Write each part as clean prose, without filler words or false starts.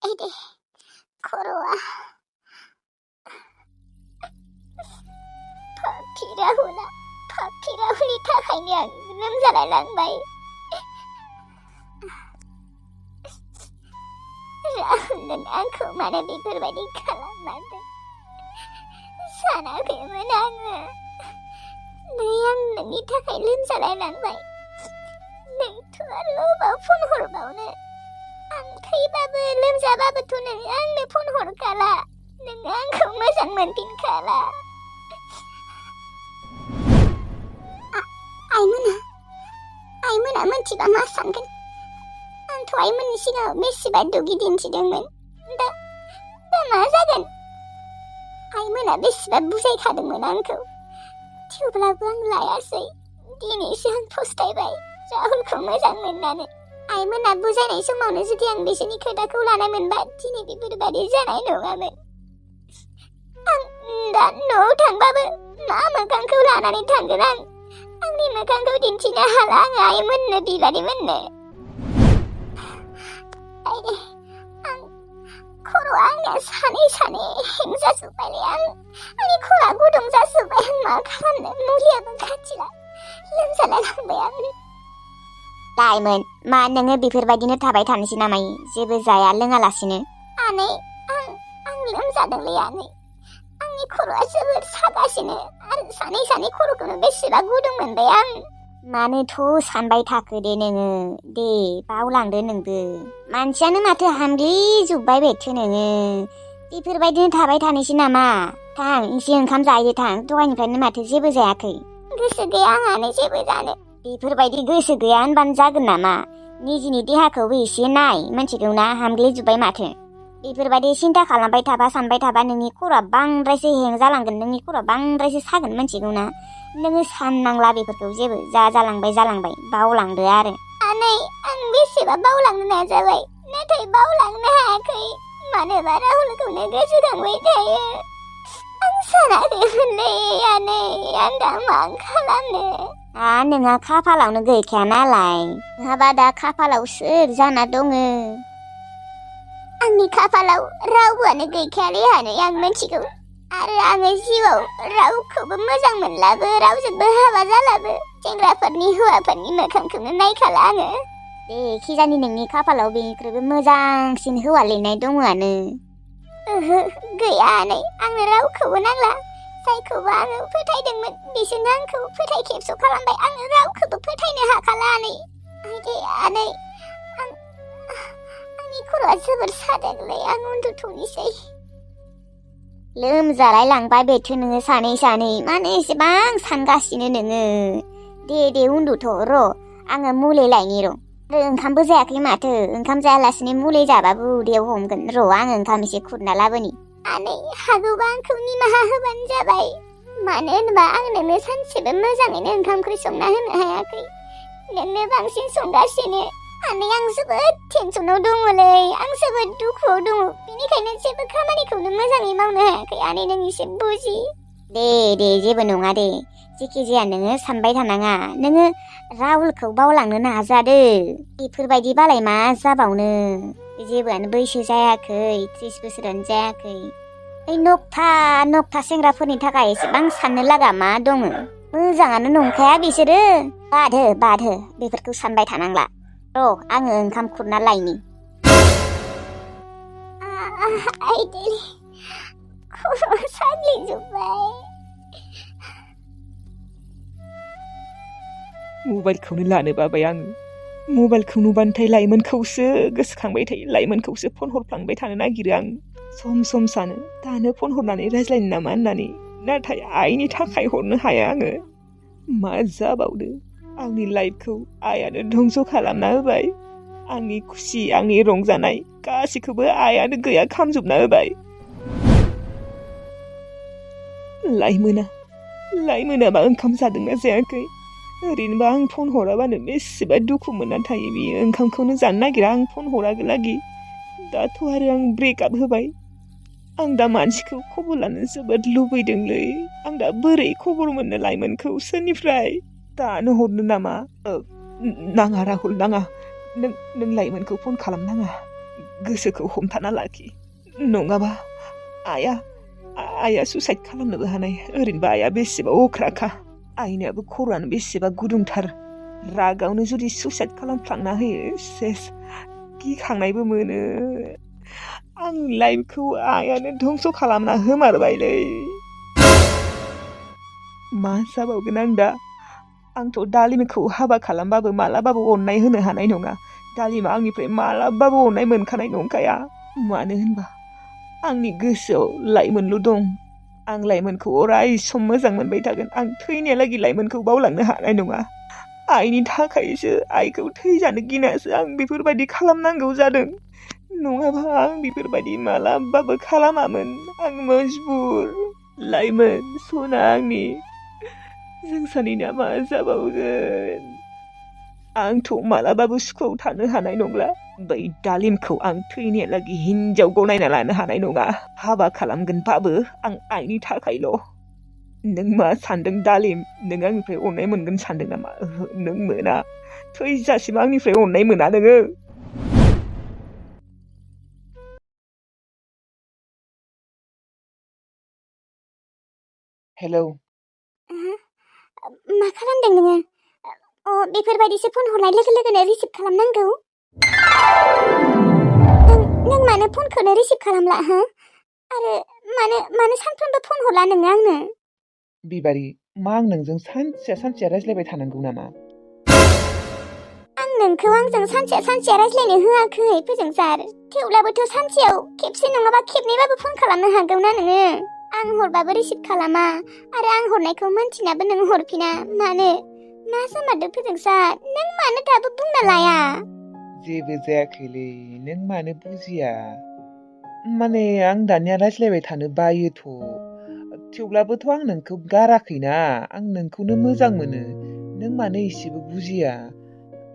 एदे खर'आ पापि राहुलनि थाखायनो आं लोमजालायलांबाय। राहुल आंखौ मानो बेफोरबायदि खालामनांदों सानाखैमोन आङो। नै आं नोंनि थाखाय लोमजालायलांबाय। नोंथ' आरो अबाव फन हरबावनो। आं थैबाबो लोमजाबाबोथ' नोङो आंनो फन हरखाला। नोङो आंखौ मोजां मोनफिनखाला। आइमोना मोनथिबा मा सानगोन? आंथ' आइमोननि सिगाङाव बेसेबा दुगि दिन्थिदोंमोन। दा मा जागोन? आइमोना बेसेबा बुजायखादोंमोन आंखौ। थेवब्लाबो आं लायासै। दिनैसो आं फस्थायबाय राहुलखौ मोजां मोननानै। आइमोना बुजायनाय समावनो जुदि आं बिसोरनि खोथाखौ लानाय मोनबा दिनै बेफोरबायदि जानाय नङामोन। आं दा न'आव थांबाबो मा मोखांखौ लानानै थांगोन आं? आंनि मोखांखौ दिन्थिनो हाला आङो आइमोननो बिबादिमोननो। आं खर'आ आंनिया सानै हें जाजोब्बायलै। आंनि खर'आ गुदुं जाजोब्बाय। आं मा खालामनो? मुलियाबो खाथिला। लोमजालायलांबाय आं। दाइमोन मा नोङो बेफोरबायदिनो थाबाय थानोसै नामा? जेबो जाया लोङालासिनो। आनै आं लोमजादोंलै आनै। आंनि खर'आ जोबोद सागासिनो आरो सानै खर'खौनो बेसेबा गुदुं मोनबाय आं। मानोथ' सानबाय थाखो दे नोङो? दे बावलांदो नोंबो। मानसियानो माथो हामग्लिजोब्बाय बेथो नोङो। बेफोरबायदिनो थाबाय थानोसै नामा? थां एसे ओंखाम जाहैदो थां। दहायनिफ्रायनो माथो जेबो जायाखै। गोसो गैया आंहानो जेबो जानो। बेफोरबायदि गोसो गैया होनबानो जागोन नामा? निजिनि देहाखौबो एसे नाय मिथिगौना? हामग्लिजोब्बाय माथो। बेफोरबायदि सिन्था खालामबाय थाबा सानबाय थाबा नोंनि खर'आ बांद्रायसो हें जालांगोन। नोंनि खर'आ बांद्रायसो सागोन मिथिगौना? नोङो साननांला बेफोरखौ जेबो। जालांबाय बावलांदो आरो। आनै आं बेसेबा बावलांनो नाजाबाय नाथाय बावलांनो हायाखै। मानोबा राहुलखौनो गोसोखांबाय थायो। आं सानाखैमोनलै आनै। आं दा मा खालामनो? नोंहा खाफालावनो गैखाया नालाय। नोंहाबा दा खाफालाव सोर जाना दङ? आंनि खाफालाव रावबोआनो गैखायालै आनै आं मिथिगौ। आरो आङो जिउआव रावखौबो मोजां मोनलाबो रावजोंबो हाबा जालाबो। सेंग्राफोरनि हौवाफोरनि मोखांखौनो नायखाला आङो। दे खिजानि नोंनि खाफालाव बेनिख्रुइबो मोजांसिन हौवा लिरनाय दङआनो। ओहो गैया आनै। आंनो रावखौबो नांला। जायखौबो आङो फोथायदोंमोन बिसोरनो आंखौ फोथाय खेबस' खालामबाय। आङो रावखौबो फोथायनो हाखाला आनै। आनै आंनि खर'आ जोबोर सादोंलै। आं उन्दुथ'नोसै। लोमजालाय लांबाय बेथो नोङो सानै मानो एसेबां सानगासिनो नोङो? दे उन्दुथ' र' आङो मुलि लायनि र'। आरो ओंखामबो जायाखै माथो। ओंखाम जायालासिनो मुलि जाबाबो उदैयाव हमगोन। र' आङो ओंखाम एसे खुरना लाबोनि। आनै हागौबा आंखौ निमाहा होबानो जाबाय। मानो होनबा आं नोंनो सानसेबो मोजाङैनो ओंखाम ओंख्रि संना होनो हायाखै। नोंनो बांसिन संगासिनो। आनै आं जोबोद टेनसनाव दङलै। आं जोबोद दुखुआव दङ। बेनिखायनो जेबो खामानिखौनो मोजाङै मावनो हायाखै। आनै नों एसे बुजि। दे जेबो नङा दे। जेखि जाया नोङो सानबाय थानाङा। नोङो राहुलखौ बावलांनो नाजादो। बेफोरबायदि बालाय मा जाबावनो? जेबोआनो बैसो जायाखै। 30 बोसोरानो जायाखै। नकथा सेंग्राफोरनि थाखाय एसेबां साननो लागा मा दङ? मोजाङानो नंखाया बिसोरो। बाद हो बेफोरखौ सानबाय थानांला। र' आङो ओंखाम खुरना लायनि। आइदै खर'आ साग्लिजोब्बाय। मबाइलखौनो लानो बाबाय आङो। मबाइलखौ नुबानोथाय लाइमोनखौसो गोसोखांबाय थायो। लाइमोनखौसो फन हरफ्लांबाय थानो नागिरो आं। सम सानो दानो फन हरनानै रायज्लायनो नामा होननानै। नाथाय आइनि थाखाय हरनो हाया आङो। मा जाबावदो? आंनि लाइफखौ आइयानो धंस' खालामना होबाय। आंनि खुसि आंनि रंजानाय गासैखौबो आइयानो गैया खालामजोबना होबाय। लाइमोनाबा ओंखाम जादोंना जायाखै? ओरैनोबा आं फन हराबानो बेसेबा दुखु मोनना थायो बियो। ओंखामखौनो जानो नागिरा आं फन हरागोलागि। दाथ' आरो आं ब्रेकआप होबाय। आं दा मानसिखौ खबर लानो जोबोद लुबैदोंलै। आं दा बोरै खबर मोननो लाइमोनखौ? सोरनिफ्राय? दानो हरनो नामा? नाङा राहुल नाङा। नों लाइमोनखौ फन खालामनाङा। गोसोखौ हमथाना लाखि। नङाबा आइया सुसाइड खालामनोबो हानाय। ओरैनोबा आइया बेसेबा अख्राखा। आइनाबो खर'आनो बेसेबा गुदुंथार। रागावनो जुदि सुसाइड खालामफ्लांना होयो सेस गिखांनायबो मोनो। आंनि लाइफखौ आइयानो धंस खालामना होमारबायलै। मा जाबावगोन आं दा? आंथ' दालिमखौ हाबा खालामबाबो मालाबाबो अननाय होनो हानाय नङा। दालिमा आंनिफ्राय मालाबाबो अननाय मोनखानाय नंखाया। मानो होनबा आंनि गोसोआव लाइमोनल' दं। आं लाइमोनखौ अराय सम मोजां मोनबाय थागोन। आं थैनायालागै लाइमोनखौ बावलांनो हानाय नङा। आइनि थाखायसो, आइखौ थैजानो गिनासो आं बेफोरबायदि खालामनांगौ जादों। नङाबा आं बेफोरबायदि मालाबाबो खालामामोन। आं मजबुर। लाइमोन सना आंनि, जों सानैना मा जाबावगोन? आंथ' मालाबाबो सुखुआव थानो हानाय नंला। बै दालिमखौ आं थैनायालागै हिनजाव गनायना लानो हानाय नङा। हाबा खालामगोनबाबो आं आइनि थाखायल'। नों मा सानदों दालिम? नों आंनिफ्राय अननाय मोनगोन सानदों नामा? ओहो, नों मोना। थैजासिम आंनिफ्राय अननाय मोना नोङो। हेलौ। मा खालामदों नोङो? बेफोरबायदिसो फन हरनाय लोगो लोगोनो रिसिभ खालामनांगौ। नों मानो फनखौनो रिसिभ खालामला हो? आरो मानो सानफ्रोमबो फन हरला नोङो आंनो? बिबारि, मा आं नोंजों सानसेया रायज्लायबाय थानांगौ नामा? आं नोंखौ आंजों सानसेया रायज्लायनो होआखै फोजोंसार। थेवब्लाबोथ' सानसेयाव खेबसे नङाबा खेबनैबाबो फन खालामनो हागौ ना नोङो? आं हरबाबो रिसिभ खालामा आरो आं हरनायखौ मोनथिनाबो नों हरफिना। मानो? मा जामारदों फोजोंसार? नों मानो दाबो बुंना लाया? जेबो जायाखैलै, नों मानो बुजिया? माने आं दानिया रायज्लायबाय थानो बायोथ'। थेवब्लाबोथ' आं नोंखौ गाराखैना। आं नोंखौनो मोजां मोनो। नों मानो एसेबो बुजिया?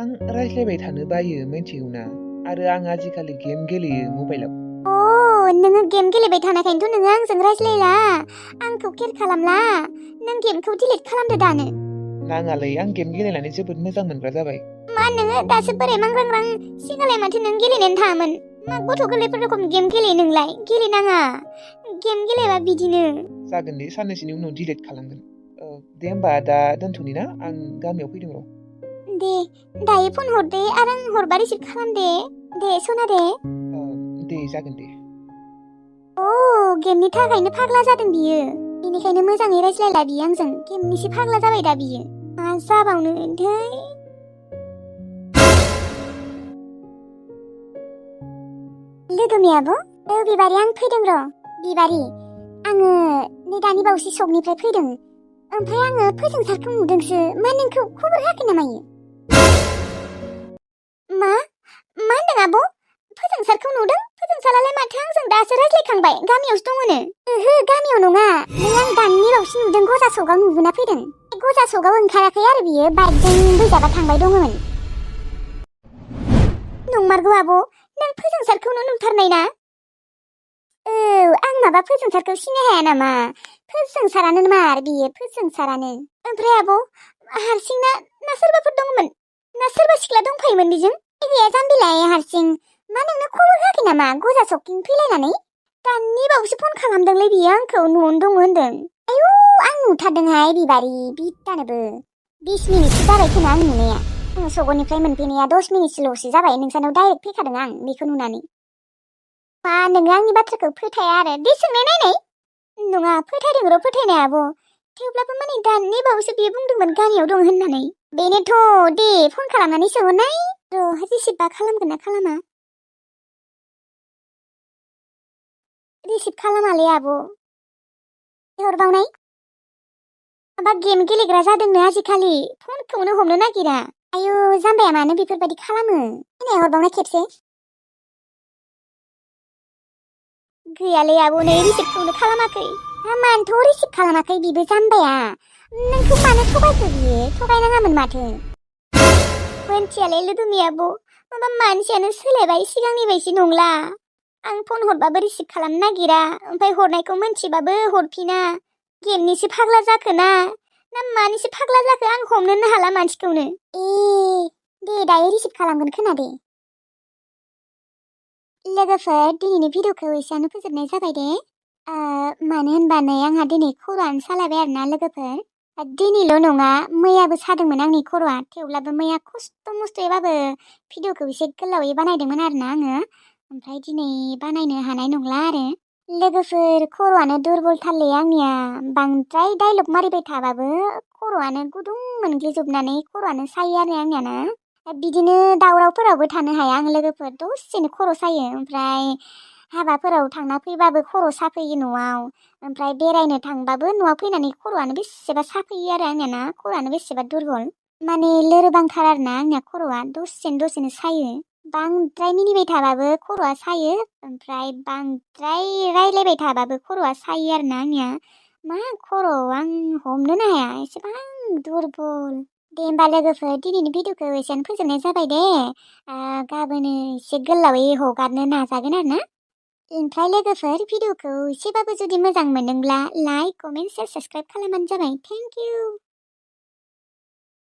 आं रायज्लायबाय थानो बायो, मिन्थिगौना? आरो आं आजिखालि गेम गेलेयो मबाइलाव। नोङो गेम गेलेबाय थानायखायनोथ' नोङो आंजों रायज्लायला, आंखौ केयार खालामला। नों गेमखौ डिलिट खालामदो दानो। नाङालै, आं गेम गेलेनानै जोबोद मोजां मोनग्रा जाबाय। मा नोङो दासो बोरै मांग्रां सिगांलाय माथो नों गेलेनानै थाङामोन? मा गथ' गोरलैफोर रखम गेम गेलेयो नोंलाय? गेलेनाङा। गेम गेलेबा बिदिनो। जागोन दे, साननैसोनि उनाव डिलिट खालामगोन। दे होमबा दा दोनथ'नि ना? आं गामियाव फैदों र'। दे, दायो फन हरदे आरो आं हरबा रिसिभ खालामदे। दे सना दे। दे, जागोन दे। गेमनि थाखायनो फाग्ला जादों बियो। बेनिखायनो मोजाङै रायज्लायला बियो आंजों। गेमनिसो फाग्ला जाबाय दा बियो। मा जाबावनो थै। लोगोनि आब'? बिबारि, आं फैदों र'। बिबारि, आङो नै दानि बावैसो सकनिफ्राय फैदों। ओमफ्राय आङो फोजोंसारखौ नुदोंसो। मा नोंखौ खबर होआखै नामा इयो? मा होनदों आब'? फोजोंसारखौ नुदों? फोजोंसारालाय माथो आंजों दासो रायज्लायखांबाय। गामियावसो दङनो। ओहो, गामियाव नङा। नै आं दानि बावैसो नुदों, गजा सकआव नुबोना फैदों। गजा सकआव ओंखाराखै आरो बियो, बाइकजों बैजाबा थांबाय दङमोन। नंमारगौ आब', नों फोजोंसारखौनो नुथारनाय ना? आं माबा फोजोंसारखौ सिनाय हाया नामा? फोजोंसारानो मार बियो, फोजोंसारानो। ओमफ्राय आब', हारसिं ना सोरबाफोर दंमोन? ना सोरबा सिख्ला दंफायोमोन बेजों? गैया जाम्बिलाय, हारसिं। मा नोंनो खबर होआखै नामा गजा सकथिं फैलायनानै? दानि बावैसो फन खालामदोंलै बियो आंखौ, न'आवनो दङ होनदों। आयौ, आं नुथारदोंहाय बिबारि, बित्तानोबो। 20 मिनिटसो जाबाय खोमा आं नुनाया। आं सकनिफ्राय मोनफैनाया 10 मिनिटसोल'सो जाबाय। नोंसानाव डाइरेक्ट फैखादों आं बेखौ नुनानै। मा नोङो आंनि बाथ्राखौ फोथाया आरो? दे सोंनाय नायनाय। नङा, फोथायदों र' फोथायनाय आब'। थेवब्लाबो माने दानि बावैसो बियो बुंदोंमोन गामियाव दं होननानै। बेनोथ', दे फन खालामनानै सोंहरनाय। र' रिसिभबा खालामगोन ना खालामा? रिसिभ खालामालै आब'। हरबावनाय। माबा गेम गेलेग्रा जादोंनो आजिखालि, फनखौनो हमनो नागिरा। आयु, जाम्बाया मानो बेफोरबायदि खालामो? नाय हरबावनाय खेबसे। गैयालै आब', नै रिसिभखौनो खालामाखै। मानोथ' रिसिभ खालामाखै बिबो जाम्बाया? नोंखौ मानो थगायखो बियो? थगायनाङामोन माथो। मोनथियालै लोगोनि आब', माबा मानसियानो सोलायबाय, सिगांनि बायदि नंला। आं फन हरबाबो रिसिभ खालामनो नागिरा, ओमफ्राय हरनायखौ मोनथिबाबो हरफिना। गेमनिसो फाग्ला जाखो ना मानिसो फाग्ला जाखो? आं हमनोनो हाला मानसिखौनो। दे दायो रिसिभ खालामगोन खोना दे। लोगोफोर दिनैनि भिडिअखौ एसेयावनो फोजोबनाय जाबाय दे। मानो होनबा नै आंहा दिनै खर'आनो सालायबाय आरोना लोगोफोर। दिनैल' नङा मैयाबो सादोंमोन आंनि खर'आ, थेवब्लाबो मैया खस्थ' मस्थ'यैबाबो भिडिअखौ एसे गोलावै बानायदोंमोन आरोना आङो। ओमफ्राय दिनै बानायनो हानाय नंला आरो। लोगोफोर खर'आनो दुरबलथारलै आंनिया, बांद्राय डायलग मारिबाय थाबाबो खर'आनो गुदुं मोनग्लिजोबनानै खर'आनो सायो आरो आंनियाना। बिदिनो दावरावफोरावबो थानो हाया आं लोगोफोर, दसेनो खर' सायो। ओमफ्राय हाबाफोराव थांना फैबाबो खर' साफैयो न'आव, ओमफ्राय बेरायनो थांबाबो न'आव फैनानै खर'आनो बेसेबा साफैयो आरो आंनियाना, खर'आनो बेसेबा दुरबल। माने लोरबांथार आरोना आंनिया खर'आ, दसेनो सायो। बांद्राय मिनिबाय थाबाबो खर'आ सायो, ओमफ्राय बांद्राय रायलायबाय थाबाबो खर'आ सायो आरोना आंनिया। मा खर' आं हमनोनो हाया, एसेबां दुरबल। दे होमबा लोगोफोर दिनैनि भिडिअखौ एसेयावनो फोजोबनाय जाबाय दे। गाबोनो एसे गोलावै हगारनो नाजागोन आरो ना। ओमफ्राय लोगोफोर भिडिअखौ एसेबाबो जुदि मोजां मोनदोंब्ला लाइक, कमेन्ट, शेयार, साबस्क्राइब खालामबानो जाबाय। Thank you.